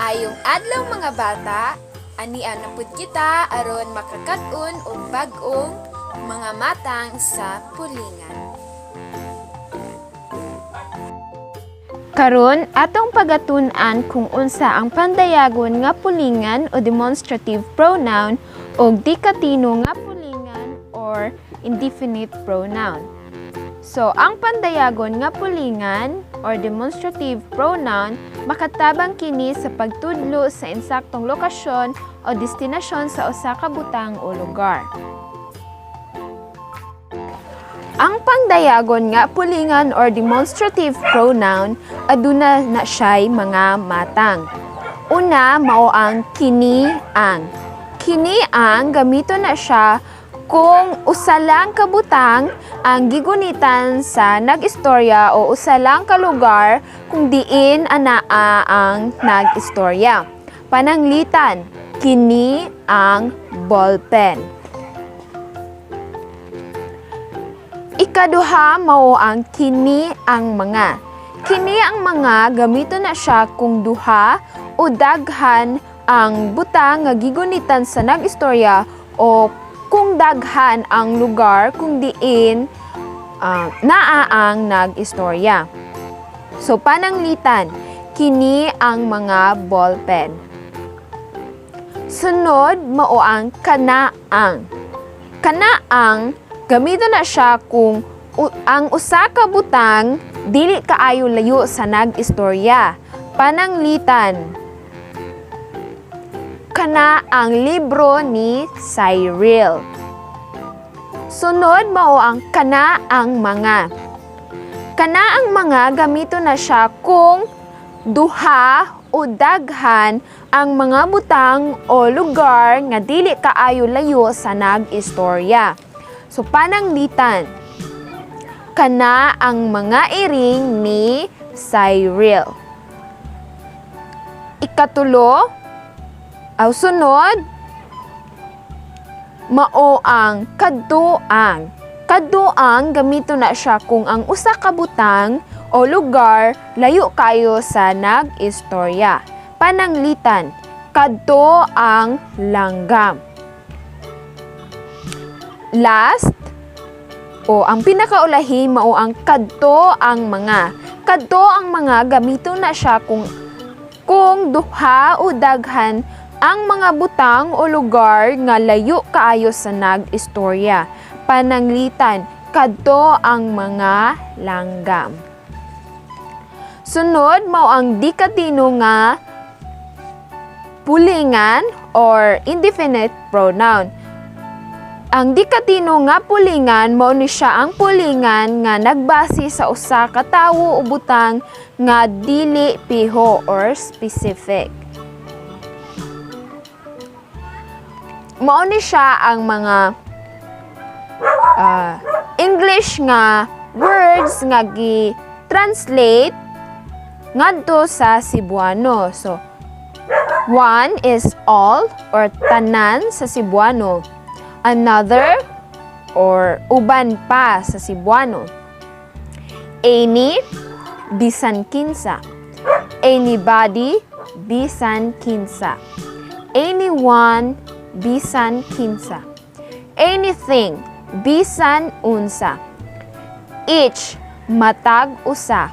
Maayong adlaw, mga bata. Ania na pud kita aron makakat-on og bag-ong mga matang sa pulingan. Karon atong pagatun-an kung unsa ang pandayagon nga pulingan o demonstrative pronoun o di katino nga pulingan or indefinite pronoun. So, ang pandayagon nga pulingan or demonstrative pronoun, makatabang kini sa pagtudlo sa insaktong lokasyon o destinasyon sa usa ka butang o lugar. Ang pangdayagon nga pulingan or demonstrative pronoun, aduna na siya'y mga matang. Una, mao ang "kini ang". "Kini ang", gamito na siya kung usa lang ka butang ang gigunitan sa nag-istorya o usa lang ka lugar kung diin anaa ang nag-istorya. Pananglitan, "Kini ang ballpen." Ikaduha, mao ang "kini ang mga". "Kini ang mga", gamito na siya kung duha o daghan ang butang nga gigunitan sa nag-istorya o kung daghan ang lugar kung diin naa ang nag-istorya. So pananglitan, "Kini ang mga ballpen." Sunod, mao ang "kana ang". "Kana ang", gamito na siya kung ang usa ka butang dili kaayo layo sa nag-istorya. Pananglitan, "Kana ang libro ni Cyril." Sunod, mao ang "kana ang mga". "Kana ang mga", gamito na siya kung duha o daghan ang mga butang o lugar nga dili kaayo layo sa nag-istorya. So pananglitan, "Kana ang mga iring ni Cyril." Ikatulo, aw sunod, mao ang "kadto ang". "Kadto ang", gamito na siya kung ang usa ka butang o lugar layo kayo sa nag-istorya. Pananglitan, "Kadto ang langgam." Last, o ang pinakaulahi, mao ang "kadto ang mga". "Kadto ang mga", gamito na siya kung duha o daghan ang mga butang o lugar nga layo kaayo sa nag-istorya. Pananglitan, "Kadto ang mga langgam." Sunod, mao ang di katino nga pulingan or indefinite pronoun. Ang di katino nga pulingan, mao ni siya ang pulingan nga nagbase sa usa ka tawo o butang nga dili piho or specific. Mao ni siya ang mga English nga words nga gi-translate ngadto sa Cebuano. So, one is all or tanan sa Cebuano. Another or uban pa sa Cebuano. Any, bisan kinsa. Anybody, bisan kinsa. Anyone, bisan kinsa. Anything, bisan unsa. Each, matag usa.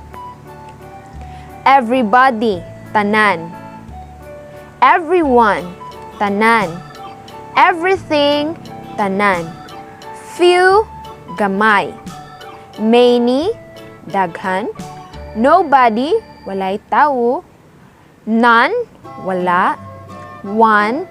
Everybody, tanan. Everyone, tanan. Everything, tanan. Few, gamay. Many, daghan. Nobody, walay tawo. None, wala. One,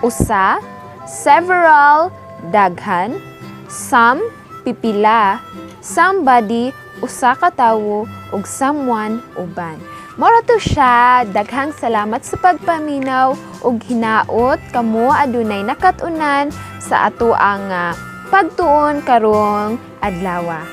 usa. Several, daghan. Some, pipila. Somebody, usa ka tawo, ug someone, uban. Mao ra to siya. Daghang salamat sa pagpaminaw ug hinaot kamo adunay nakat-unan sa ato ang pagtuon karong adlaw.